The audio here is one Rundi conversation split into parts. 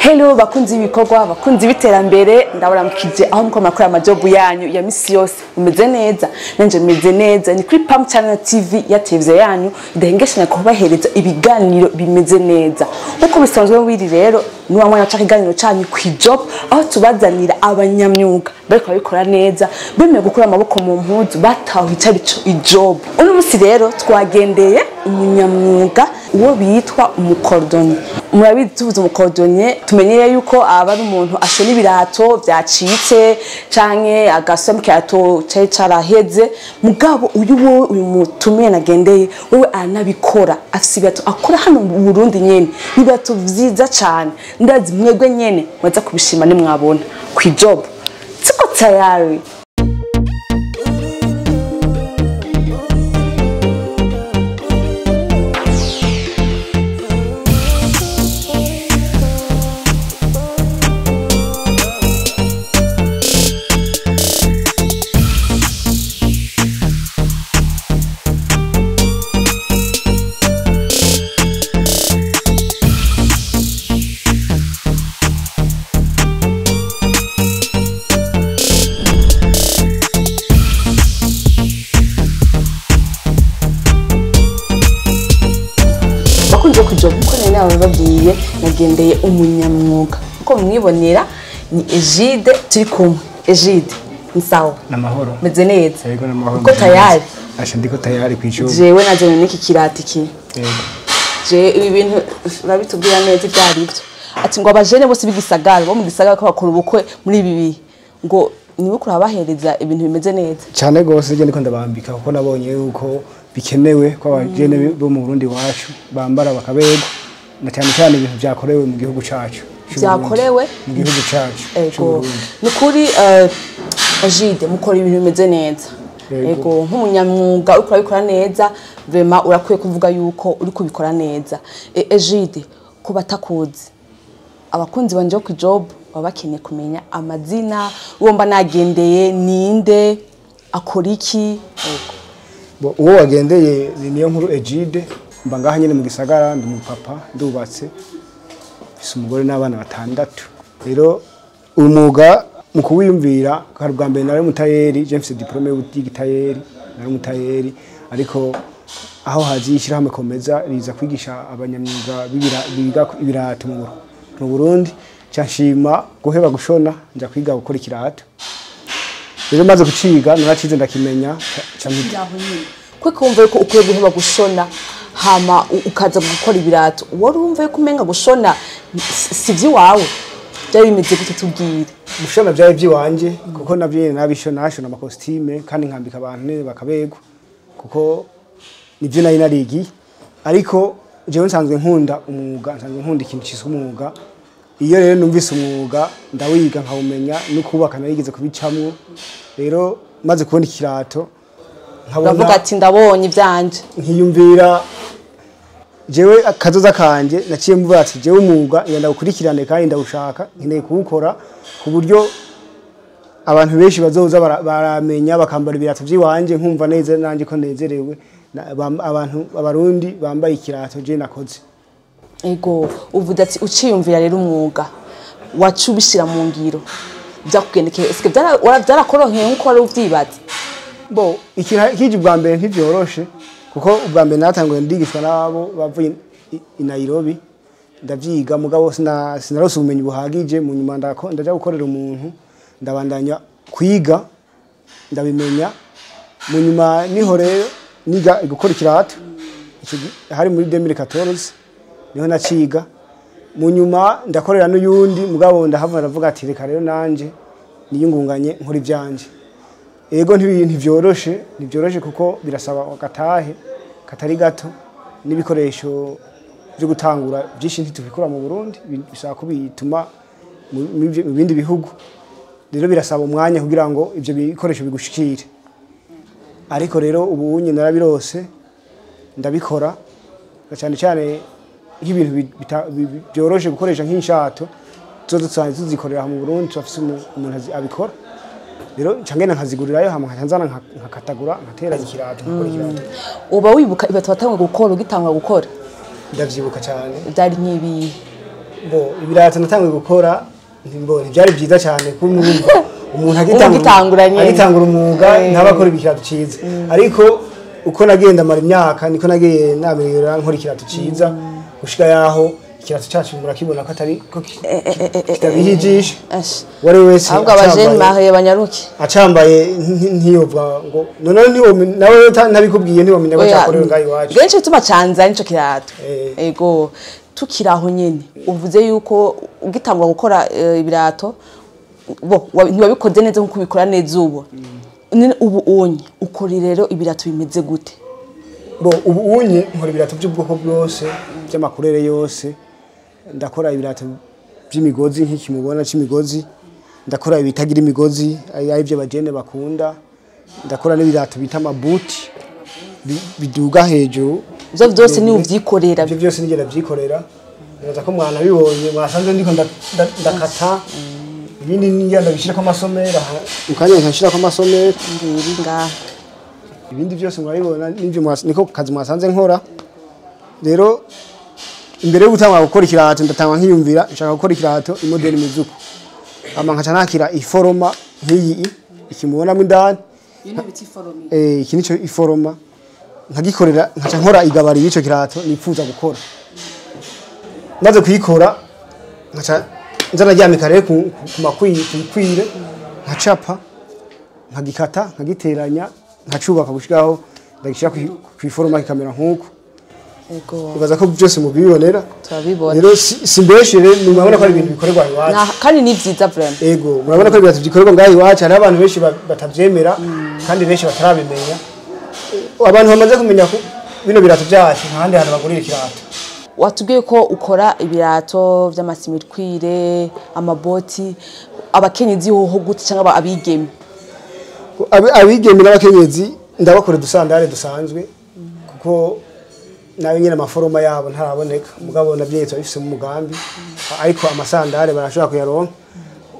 Hello bakunzi b'ibikorwa, bakunzi b'iterambere, ndabaramukije aho muko makora amajobu yanyu ya misi yose. Umeze neza, nanje meze neza. Ni kuri Pam Channel TV ya televiziyo yanyu idahengeshanya kubahereza ibiganiro bimeze neza. Uko bisanzwe wiri rero ni wa mwana cyakiganiro cyanyu ku job, aho tubazanira abanyamyuga bariko babikora neza, bemeye gukura amaboko mu mpuzu bataho icarico ijob. Uno musi rero twagendeye umunyamyuga uwo bitwa umucordonnier. Murabizi tuvuze umucordonnier tumenyeye yuko aba ari umuntu ashona ibirato byacitse canke agasoma kirato cari caraheze. Mugabo uyu wowe uyu mutumiye nagendeye wewe aranabikora, afise ibirato akora hano mu Burundi nyene, ibirato vyiza cane. Ndazi mwebwe nyene mwaza kubishima nimwabona ku job. Tuko tayari. Babwiye nagendeye umunyamwuga uko mwibonera ni Egide turi kumwe. Egide ni sawa? Namahoro. Meze neza. Yego namahoro. Uko tayari? Asha ndiko tayari kwijo. Jewe naje niki kirati ki. Yego. Je ibi bintu urabitubwira neza ibyari byo. Ati ngo abajene bose bigisagara bo mu gisagara ko bakora ubukwe muri ibi bihe ngo niwe kurabahereza ibintu bimeze neza. Cyane gose je ndiko ndabambika kuko nabonye yuko bikenewe ko abajene bo mu Burundi wacu bambara bakabegwa. Na cyane cyane ibintu byakorewe mu gihugu cacu. Byakorewe mu gihugu cacu. Ego. Nukuri Egide mukora ibintu bimeze neza. Ego nk'umunyamwuga uriko urabikora neza, vraiment urakwiye kuvuga yuko uri kubikora neza. Egide kuba takuzi abakunzi banje ku job baba bakeneye kumenya amazina, uwo nagendeye ninde, akora iki. Ego. Uwo wagendeye ni niyo nkuru Egide. Mba ngaha nyene mu gisagara, ndi umupapa, ndubatse, mfise umugore n'abana batandatu. Rero umwuga mu kuwiyumvira hari ubwa mbere nari umutayeri, je mfise diplome y'igitayeri, nari umutayeri, ariko aho hazi ishyirahamwe komeza riza kwigisha abanyamyuga biga ibirato mu Burundi, ca nshima guheba gushona nja kwiga gukora ikirato. Rero maze kuciga naracize ndakimenya ca kweko wumva yuko ukwiye guheba gushona hama ukaza gukora ibirato, wari wumva yuko umenga gushona si vyiwawe? Byari bimeze gute tubwire? Gushona byari vyiwanje kuko navyo nabishona, nashona amakositime kandi nkambika abantu nene bakabegwa kuko nivyo nari narigiye. Ariko jewe nsanzwe nkunda umwuga, nsanzwe nkunda ikintu ciswe umwuga. Iyo rero numvise umwuga ndawiga nkawumenya no kubaka narigeze kubicamwo. Rero maze kubona ikirato ndavuga ati ndabonye ivyanje, nkiyumvira jewe akazoza kanje naciye mvuga ati jewe umwuga ngenda gukurikirane kandi ndawushaka, nkeneye kuwukora ku buryo abantu benshi bazoza baramenya bakambara ibirato vyiwanje, nkumva neza nanje ko nezerewe abantu abarundi bambaye ikirato je nakoze. Ego uvuga ati uciyumvira rero umwuga wacubishira mu ngiro byakugendekeye, eske byarakoroheye nkuko wari uvyibaza? Bo ikiji bwa mbere ntivyoroshe kuko ubwa mbere natanguye ndigishwa nabo bavuye i Nairobi, ndavyiga mugabo sinarose ubumenyi buhagije. Mu nyuma ndaja gukorera umuntu, ndabandanya kwiga ndabimenya. Mu nyuma niho rero niga gukora ikirato, hari muri 2014 niho naciga. Mu nyuma ndakorera n'uyundi mugabo ndahava ndavuga ati reka rero nanje niyungunganye nkora ivyanje. Ego ntivyoroshe, ntivyoroshe kuko birasaba agatahe katari gato n'ibikoresho byo gutangura byinshi ntitubikura mu Burundi, bisaba kubituma mu bindi bihugu. Rero birasaba umwanya kugira ngo ivyo bikoresho bigushikire. Ariko rero ubu unye narabirose ndabikora cyane cyane nk'ibintu byoroshe gukoresha nk'inshato zozo tuzikorera mu Burundi, turafise umuntu abikora. Rero ncangena nkazigurirayo hama nkanzana nkakatagura nkatera ikirato nkakora ikirato. Uba wibuka ibatu watangwa gukora ugitangwa gukora? Ndavyibuka cyane. Byari nk'ibi Bo ibirato natanguye gukora ntibyari byiza cyane kuko umuntu agitangura umwuga ntabakora ibirato cyiza, ariko uko nagenda mara imyaka niko nagiye namerera nkora ikirato cyiza gushika yaho ikirato cyacu murakibona ko atari ko kitabihijisha. Wari wese ahubwo abajene mahiye banyaruke acambaye ntiyobwa ngo none nawe ntabikubwiye ntiwamenya ko cyakorewe ngaho iwacu. Benshi bituma canza nico kirato. Ego tukiraho nyene uvuze yuko ugitangura gukora ibirato bo ntibabikoze neza nkuko ubikora neza ubu. Ubu unye ukora rero ibirato bimeze gute? Bo ubu unye nkora ibirato by'ubwoko bwose by'amakurere yose. Ndakora ibirato by'imigozi nk'iki mubona c'imigozi, ndakora ibitagira imigozi ari byo bagene bakunda, ndakora n'ibirato bita amabuti biduga hejuru. Ivyo byose ni uvyikorera? Ivyo byose nigenda vyikorera. Ndaza ko mwana bibonye mwasanze ndiko ndakata ibindi nigenda bishira ko amasomera ukanya nkashira ko amasomera ngiri ngaha ibindi byose murabibona nivyo niko kazi mwasanze nkora. Rero imbere yo gutangura gukora ikirato ndatangwa nkiyumvira nshaka gukora ikirato imodeli mizuko, ama nkaca nakira iforoma nk'iyi ikimubonamo indani iki nico iforoma nkagikorera nkaca nkora igabari y'ico kirato nipfuza gukora. Maze kuyikora nkaca nza naryamika rero ku makwire nkacapa nkagikata nkagiteranya nkacubaka gushikaho ndagishira ku iforoma kikamera nkuko. Ego ubaza ko byose mubibonera turabibona. Rero simbeshere murabona ko ari ibintu bikorerwa iwacu kandi ni vyiza vraiment. Ego murabona ko ibintu bikorerwa ngaho iwacu hari abantu benshi batavyemera kandi benshi batarabimenya. Abantu bamaze kumenya ko bino birato byacu nta handi hantu bagurira ikirato. Watubwiye ko ukora ibirato vy'amasimitwire, amaboti, abakenyezi hoho gute cyangwa abigeme? Abigeme n'abakenyezi ndabakora dusandare dusanzwe kuko nayo nyine amaforoma yabo ntaraboneka, mugabo navyetse bifise mu mugambi, ariko amasandare barashobora kuyaronka.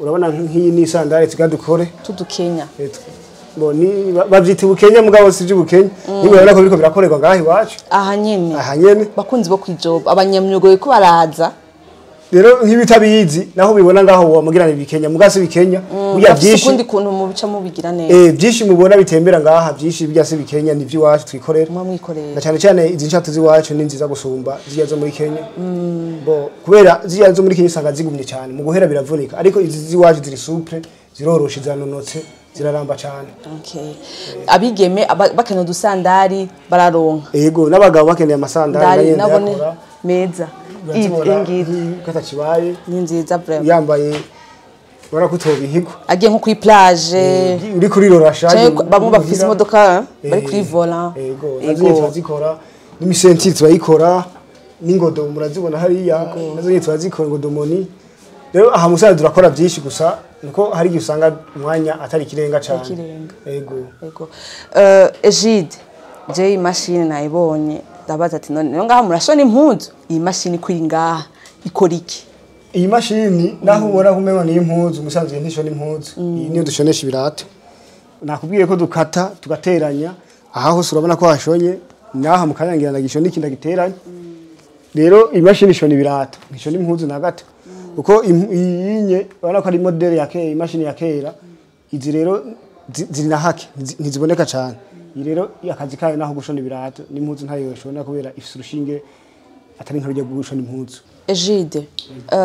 Urabona nk'iyi ni sandare tugadukore tudukenya bo ni bavyita ubukenya mugabo si by'ubukenya. Niba ko biriko birakorerwa ngaho iwacu aha nyene bakunzi bo kwijob abanyamyugo ko baraza. Rero nk'ibitabizi naho bibona ngaho wamugirana ibikenya mugasi bikenya burya byinshi kundi kuntu mubica mubigira neza. Byinshi mubona bitembera ngaha byinshi burya se bikenya ni by'iwacu twikorera mwikorera. Na cyane cyane izi nshato z'iwacu ni nziza gusumba ziya zo muri Kenya. Bo kubera ziya zo muri Kenya usanga zigumye cyane mu guhera biravunika, ariko izi z'iwacu ziri souple ziroroshe zanonotse ziraramba cyane. Okay. Abigeme bakeneye udusandari bararonka. Yego n'abagabo bakeneye amasandari nabone meza. Ingiri katakibaye ni nziza vraiment. Yambaye barakutoba agiye nko kuri plage uri kuri rorasha bamwe bafise imodoka bari kuri volant. Yego nazo turazikora n'imisenti turayikora n'ingodo murazibona hariya nazo turazikora ingodomoni. Rero aha musaza turakora byinshi gusa nuko hari igihe usanga umwanya atari kirenga cyane. Yego yego. Egide je imashini nayibonye ndabaza ati none ngaha murashona impuzu iyi mashini kuri ngaha ikora iki? Iyi mashini naho ubona kumengo ni impuzu musanzwe ntishona impuzu, iyi niyo dushonesha ibirato. Nakubwiye ko dukata tugateranya aha hose urabona ko hashonye naha mukanyangira ndagishona iki ndagiteranya. Rero iyi mashini ishona ibirato ntishona impuzu na gato uko iyinye urabona ko ari model ya kera, imashini ya kera. Izi rero ziri na hake ntiziboneka cyane. Iyi rero akazi kayo naho gushona ibirato n'impuzu ntayo yoshona kubera ifise urushinge atari nka rujya gushona impuzu. Egide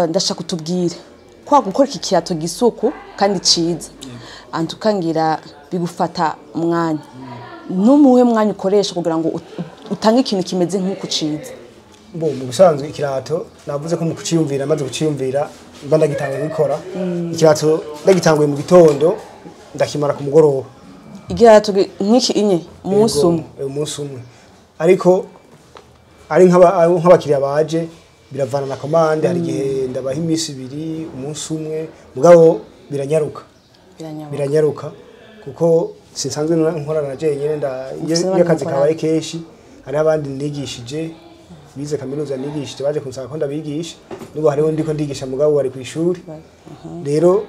ndashaka kutubwira kwa gukora iki kirato gisuku kandi ciza antukangira bigufata umwanya n'umuhe mwanya ukoresha kugira ngo utange ikintu kimeze nk'uko ciza? Bo mu busanzwe ikirato navuze ko mu kuciyumvira maze kuciyumvira mba ndagitanguye gukora ikirato ndagitanguye mu gitondo ndakimara ku mugoroba. Ikirato nk'iki inye umunsi umwe? Umunsi umwe, ariko ari nk'abakiriya baje biravana na commande, hari igihe ndabaha iminsi ibiri umunsi umwe mugabo biranyaruka biranyaruka kuko sinsanzwe nkorana na jenyine iyo akazi kabaye kenshi hari abandi nigishije bize kaminuza nigishije baje kunsaba ko ndabigisha nubwo hariho ndiko ndigisha mugabo bari ku ishuri. Rero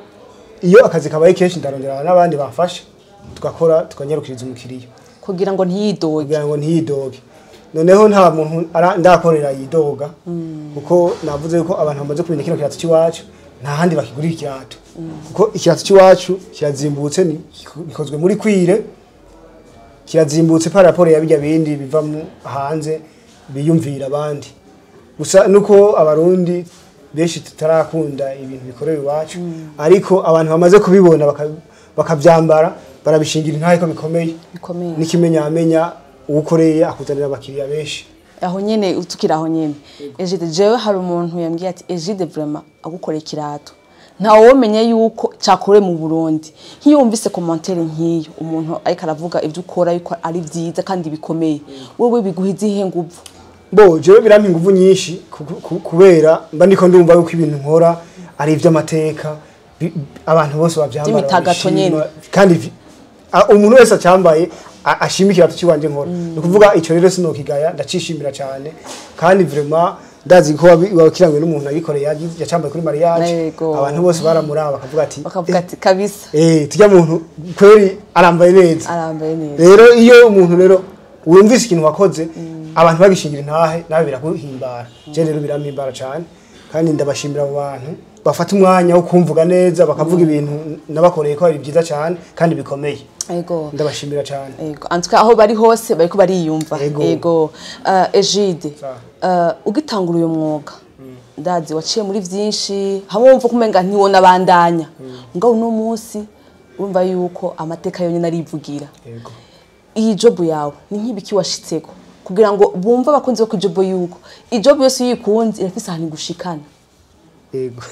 iyo akazi kabaye kenshi ndarondera n'abandi bamfasha tugakora tukanyarukiriza umukiriya kugira ngo ntiyidoge. Kugira ngo ntiyidoge. Noneho nta muntu ndakorera yidoga, kuko navuze yuko abantu bamaze kumenya kino kirato cy'iwacu, nta handi bakigurira ikirato, kuko ikirato cy'iwacu kirazimbutse, gikozwe muri cuir, kirazimbutse par rapport ya bijya bindi biva mu hanze biyumvira abandi. Gusa nuko Abarundi benshi tutarakunda ibintu bikorewe iwacu, ariko abantu bamaze kubibona bakavyambara barabishingira intahe ko bikomeye. Bikomeye. N'ikimenyamenya uwukoreye akuzanira abakiriya benshi. Aho nyene, utukira aho nyene, Egide, jewe hari umuntu yambwiye ati: "Egide, vraiment agukoreye ikirato ntawe womenye yuko cyakorewe mu Burundi." Nk'iyo wumvise commentaire nk'iyo, umuntu ariko aravuga ibyo ukora yuko ari byiza kandi bikomeye, wowe biguha izihe nguvu? Bo jewe birampa inguvu nyinshi, kubera mba ndiko ndumva yuko ibintu nkora ari ivy'amateka, abantu bose bavyambara By'imitagato babishima, nyene. kandi umuntu wese acyambaye ashima ikirato ciwanje nkora. Ni ukuvuga ico rero sinokigaya, ndacishimira cyane, kandi vraiment ndazi ko wakiranguye n'umuntu agikoreye yacambaye kuri mariage, abantu bose baramuraba bakavuga ati: Bakavuga ati: "Kabisa." "Eh, tujya muntu kweri arambaye neza." Arambaye neza. Rero iyo umuntu rero wumvise ikintu wakoze abantu bagishingira intahe, nawe biraguhimbara. Je rero birampimbara cyane, kandi ndabashimira abo bantu bafata umwanya wo kumvuga neza, bakavuga ibintu nabakoreye ko ari byiza cyane kandi bikomeye. Ndabashimira cyane. Ego, en tout cas aho bari hose bariko bariyumva. Ego. Ego. Egide, Sawa. Ugitangura uyu mwuga, ndazi waciye muri vyinshi, hamwe wumva kumenga ntiwona bandanya. Ngabo uno munsi urumva yuko amateka yonyene arivugira. Yego. Iyi job yawe ni nk'ibiki washitseko kugira ngo bumve abakunzi bo ku job yuko ijob yose iyo uyikunze irafise ahantu igushikana? Yego.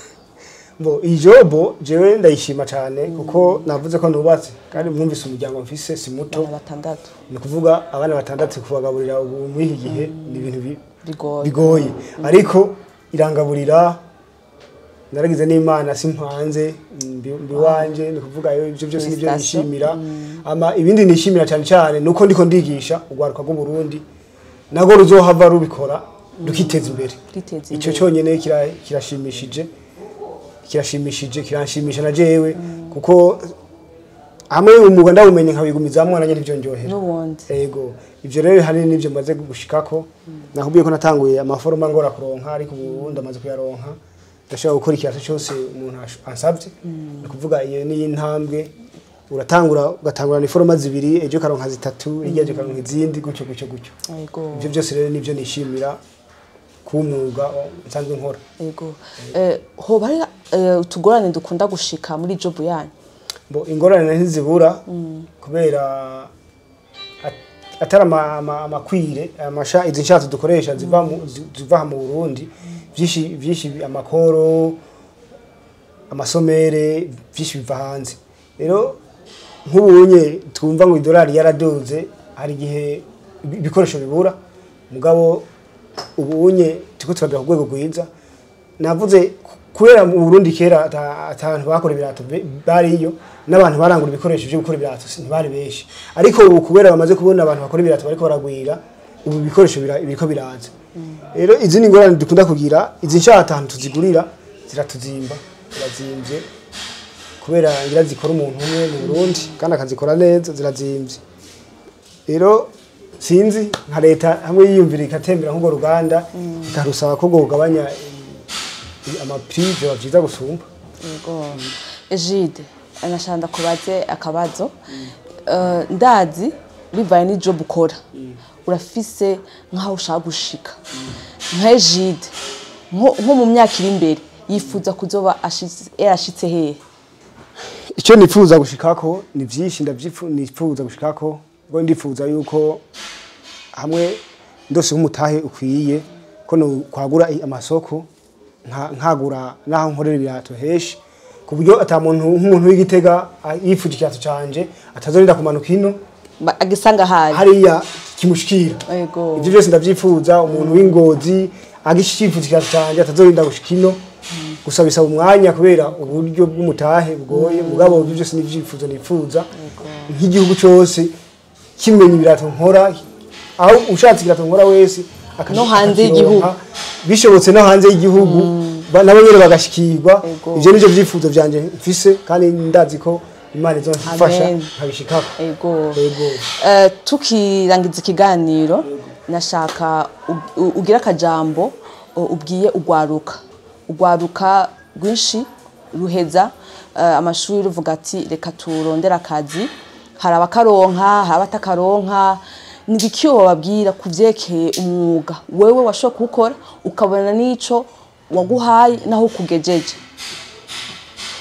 Bo iyi job jewe ndayishima cyane, kuko navuze ko nubatse, kandi mwumvise umuryango mfise si muto. Abana batandatu. Ni ukuvuga abana batandatu kubagaburira ubu muri iki gihe ni ibintu bigoye. Bigoye, ariko irangaburira. Naragize n'Imana simpanze mbi wanje, ni kuvuga ibyo byose nibyo Félicitations. nishimira. Ama ibindi nishimira cyane cyane nuko ndiko ndigisha urwaruka rw'u Burundi, nago ruzohava rubikora rukiteza imbere. Rukiteza Ico imbere. cyonyene kirashimishije, kirashimishije, kiranshimisha na jewe, kuko hamwe umwuga ndawumenye nkabigumizamwo nanjye ntivyonjohera. N'ubundi. Ego, ivyo rero hari n'ivyo maze gushikako. Nakubwiye ko natanguye amaforoma ngora kuronka, ariko ubu ndamaze kuyaronka, ndashobora gukora ikirato cyose umuntu ansavye. Ni ukuvuga iyo ni intambwe, uratangura ugatangurana iforoma zibiri, ejo ukaronka zitatu, hirya ejo ukaronka izindi, gutyo gutyo gutyo. Ivyo byose rero nivyo nishimira kuba umwuga nsanzwe nkora. Ego. Hoba hari utugorane dukunda gushika muri job yanyu? Bo ingorane ntizibura, kubera atari amacuir amasha, izi nshatsi dukoresha ziva mu Burundi, byinshi byinshi amakoro, amasomere, byinshi biva hanze. Rero nk'ubunye twumva ngo idolari yaraduze, hari igihe ibikoresho bibura. Mugabo ubunye turiko turagera ku rwego rwiza. Navuze kubera mu Burundi kera atantu bakora ibirato bariyo, n'abantu barangura ibikoresho byo gukora ibirato ntibari benshi, ariko ubu kubera bamaze kubona abantu bakora ibirato bariko baragwira, ubu ibikoresho biriko biraza. Rero izindi ngorane dukunda kugira, izi nshata ahantu tuzigurira ziratuzimba, zirazimvye, kubera ngira zikora umuntu umwe mu Burundi kandi akazikora neza, zirazimvye. Rero sinzi nka leta hamwe yiyumvira igatembera nk'urwo ruganda, ikarusaba ko rwogabanya amaprix, vyoba vyiza gusumba. Yego. Egide, nashaka ndakubaze akabazo. Ndazi bivaye n'ijob ukora, urafise nk'aho ushaka gushika. Nka Egide nko mu myaka iri imbere yifuza kuzoba yarashitse hehe? Icyo nifuza gushikako ni byinshi, nifuza gushikako ngo ndifuza yuko hamwe ndose nk'umutahe ukwiye ko no kwagura amasoko, nkagura naho nkorera ibirato heshi, ku buryo ata muntu, nk'umuntu w'Igitega yifuje ikirato canje atazorinda kumanuka ino. Agisanga hari hariya kimushikira. Ibyo byose ndavyifuza. Umuntu w'Ingozi agishifuza ikirato canje atazorinda gushika ino. Gusa bisaba umwanya kubera uburyo bw'umutahe bugoye. Mugabo ibyo byose n'ivyifuzo nifuza, nk'igihugu cyose kimenya ibirato nkora, aho ushatse ikirato nkora wese No hanze y'igihugu. akakironka. Bishobotse no hanze y'igihugu nabo nyene bagashikirwa. Ivyo nivyo vyifuzo vyanje mfise, kandi ndazi ko Imana izomfasha Amen. nkabishikako. Ego. Ego. Tukirangiza ikiganiro, Nashaka ugira akajambo ubwiye ugwaruka rwinshi ruheza amashuri ruvuga ati reka turondera akazi, hari abakaronka, hari abatakaronka. Ni igiki wobabwira ku vyerekeye umwuga wewe washoboye kuwukora ukabona n'ico waguhaye naho ukugejeje?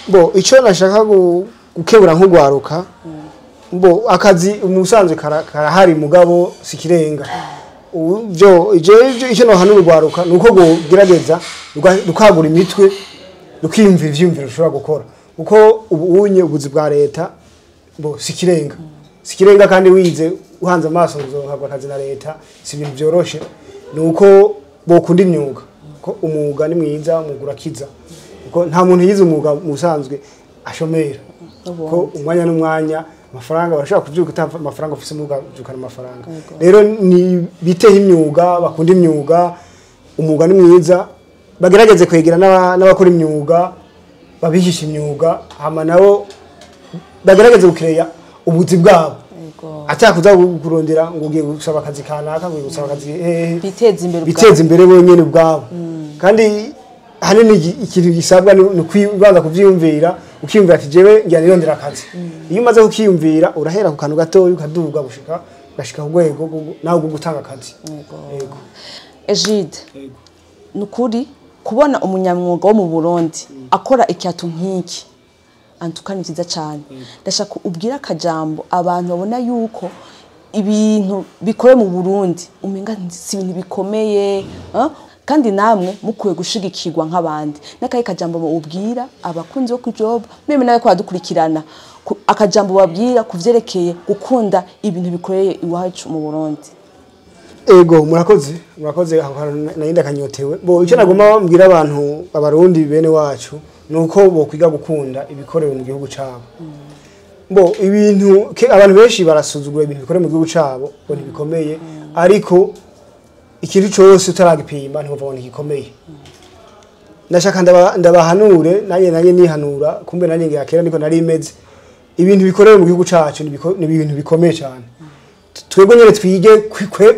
Bo, icyo nashaka gukebura nk'ugwaruka, bo akazi umusanzwe karahari, mugabo sikirenga. Byo icyo nohanura urwaruka ni uko kugerageza rukagura imitwe, rukiyumvira ivyiyumviro rushobora gukora, kuko ubu unye ubuzi bwa leta bo sikirenga, kandi wize uhanze amaso ngo uzohabwa akazi na leta si ibintu vyoroshe. Ni uko bokunda imyuga, ko umwuga ni mwiza, umwuga urakiza, kuko nta muntu yize umwuga mu busanzwe ashomera, ko umwanya n'umwanya amafaranga barashobora kuvyuka uta amafaranga ufise, umwuga uvyukana amafaranga. Rero ni biteho imyuga, bakunda imyuga, umwuga ni mwiza, bagerageze kwegera n'abakora imyuga, babigisha imyuga, hama nabo bagerageze gukireya ubuzi bwabo, atakuza kurondera ngo ugiye gusaba akazi kanaka, ngo ugiye gusaba akazi hehe. Biteze imbere ubwabo. Biteza imbere bonyene ubwabo. Kandi ahanini ikintu gisabwa ni kwibanza kuvyiyumvira, ukiyumvira ati jewe ngira nirondera akazi. Iyo umaze kukiyumvira urahera ku kantu gatoya ukaduga gushika ugashika ku rwego nawe rwo gutanga akazi. Yego. Egide, ni ukuri kubona umunyamwuga wo mu Burundi akora ikiyato nk'iki antuka ni byiza cyane. Ndashaka ubwire akajambo abantu babona yuko ibintu bikorewe mu Burundi umenga si ibintu bikomeye, kandi namwe mukwiye gushigikirwa nk'abandi. N'akahe kajambo ubwira abakunzi bo ku job meme nawe ko badukurikirana, akajambo babwira ku vyerekeye gukunda ibintu bikoreye iwacu mu Burundi? Ego, murakoze, murakoze, aho hantu nari ndakanyotewe. Bo, icyo nagomba mbwira abantu abarundi bene wacu ni uko bokwiga gukunda ibikorewe mu gihugu cabo. Bo, ibintu abantu benshi barasuzugura ibintu bikorewe mu gihugu cabo ngo ntibikomeye, ariko ikintu cyose utaragipima ntiwumva ngo ntigikomeye. Ndashaka ndabahanure, nanjye nihanura, kumbe nanjye ngira kera niko nari meze. Ibintu bikorewe mu gihugu cacu ni ibintu bikomeye cyane. Twebwe nyene twige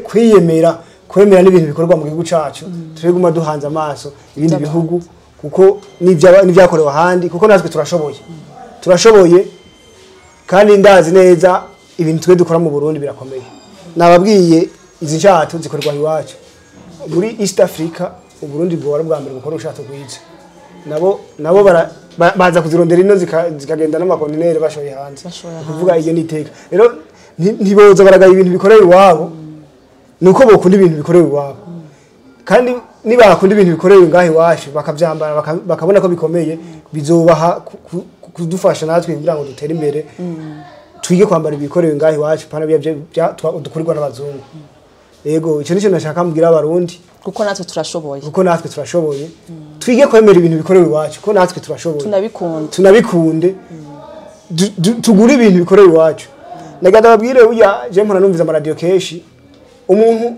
kwiyemera, kwemera n'ibintu bikorwa mu gihugu cacu, tweguma duhanze amaso ibindi bihugu, kuko n'ivyakorewe ahandi, kuko natwe turashoboye, turashoboye. Kandi ndazi neza ibintu twe dukora mu Burundi birakomeye. Nababwiye izi nshato zikorwa iwacu muri East Africa. Uburundi bwora bwa mbere bukora ushato rwiza, nabo baza kuzirondera ino, zikagenda n'amakontineri bashoye hanze. Bashoye hanze. Kuvuga iyo ni iteka. Rero ntiboza baragaye ibintu bikorewe iwabo, nuko bokunda ibintu bikorewe iwabo. Kandi nibakunda ibintu bikorewe ngaho iwacu bakavyambara, bakabona ko bikomeye, bizobaha kudufasha natwe kugira ngo dutere imbere. Twige kwambara ibikorewe ngaho iwacu, pana dukurirwa n'abazungu. Yego, ico nico nashaka mbwira abarundi. Kuko natwe turashoboye. Kuko natwe turashoboye. Twige kwemera ibintu bikorewe iwacu, kuko natwe turashoboye. Tunabikunda. Tunabikunde. Tugure ibintu bikorewe iwacu. Naga ndababwire, burya je mpora numviza amaradiyo kenshi, umuntu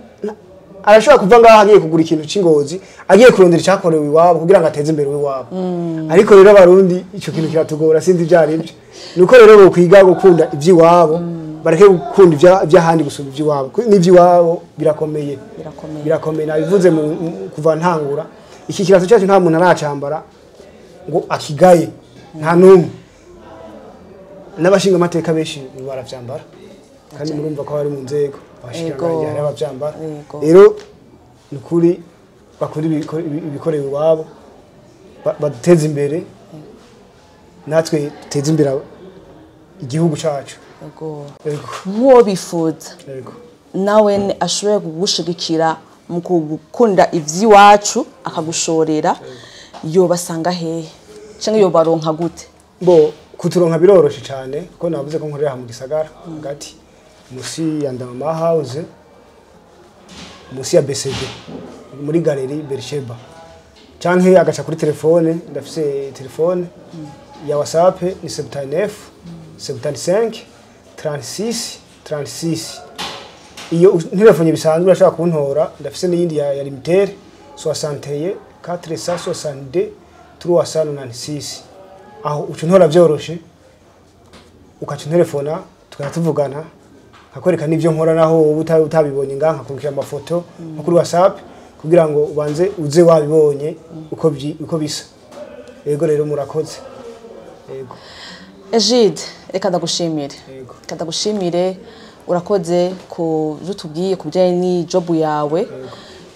arashobora kuva ngaho agiye kugura ikintu c'ingozi, agiye kurondera icyakorewe iwabo kugira ngo ateze imbere iwabo. Ariko rero abarundi ico kintu kiratugora, sinzi ibyo ari byo. Nuko rero bokwiga gukunda ivy'iwabo, bareke gukunda ivy'ahandi gusumba ivy'iwabo. N'ivy'iwabo birakomeye. Birakomeye. Birakomeye, nabivuze kuva ntangura. Iki kirato cyacu nta muntu aracambara ngo akigaye, nta n'umwe. N'abashinga amateka benshi baravyambara, kandi murumva ko bari mu nzego abashikiranganji, hari abavyambara. Rero ni ukuri bakunda ibikorewe iwabo, baduteze imbere, natwe duteze imbere igihugu cacu. Yego. Nk'uwo bifuza nawe ashoboye kugushigikira mu gukunda ivy'iwacu akagushorera, yobasanga hehe canke yobaronka gute? Bo, kuturonka biroroshe cyane, kuko navuze ko nkorera mu gisagara hagati, musi ya Ndamama House, musi ya BCD, muri galerie Bersheba, canke agaca kuri telefone. Ndafise telefone ya WhatsApp, ni 79 75 36 36. Iyo telefone bisanzwe urashobora kuntora. Ndafise n'iyindi ya Limitel, 61 462 396. Aho uca untora byoroshe, ukaca unterefona tukajya tuvugana. Nkakwereka n'ivyo nkora naho wowe utabibonye ngaha, nkakurikira amafoto nko kuri WhatsApp kugira ngo ubanze uze wabibonye uko bisa. Yego rero murakoze. Yego. Egide, reka ndagushimire. Yego. Reka ndagushimire, urakoze ku byo utubwiye ku bijyanye n'ijob yawe.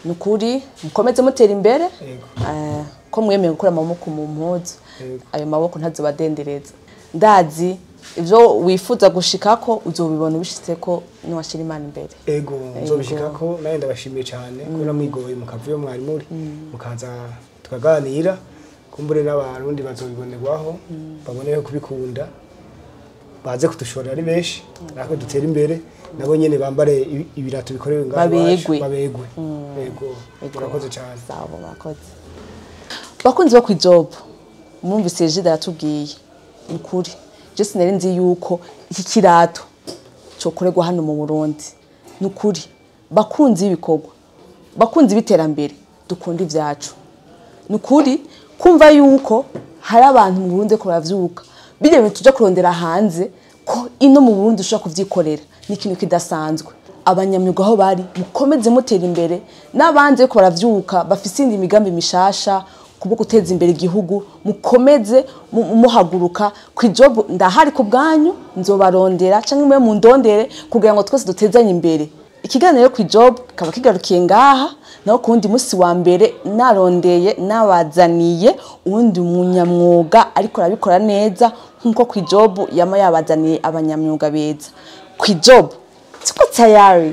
Ni ukuri mukomeze mutera imbere. Yego. Ko mwemeye gukura amaboko mu mpuzu, Yego. ayo maboko ntazobadendereza. Ndazi ibyo wifuza gushikako uzobibona ubishitseko niwashira Imana imbere. Ego, nzobishikako. Nawe ndabashimiye cyane kubona mwigoye mukava iyo mwari muri mukaza tukaganira, kumbure n'Abarundi bazobibonerwaho baboneho kubikunda, baze kudushorera ari benshi, natwe dutere imbere, nabo nyene bambare ibirato bikorewe ngaho iwacu, Babegwe. Babegwe. Ego, murakoze cyane. Sawa, murakoze. Bakunzi bo kwijob, mwumvise Egide aratubwiye. Ni ukuri je sinari nzi yuko iki kirato cokorerwa hano mu Burundi. Ni ukuri bakunzi b'ibikorwa, bakunzi b'iterambere, dukunda ivyacu. Ni ukuri kumva yuko hari abantu mu Burundi ko baravyuka bijya bintu tuja kurondera hanze, ko ino mu Burundi ushobora kuvyikorera, ni ikintu kidasanzwe. Abanyamyuga aho bari, mukomeze mutera imbere, n'abandi ko baravyuka bafise indi migambi mishasha kubwo guteza imbere igihugu, mukomeze muhaguruka. Ku ijob ndahari ku bwanyu, nzobarondera canke mwe mundondere kugira ngo twese dutezanye imbere. Ikiganiro ku ijob kikaba kigarukiye ngaha, naho ku wundi musi wa mbere narondeye nabazaniye uwundi munyamwuga ariko arabikora neza nk'uko ku ijob yama yabazaniye abanyamyuga beza. Ku ijob tuko tayari.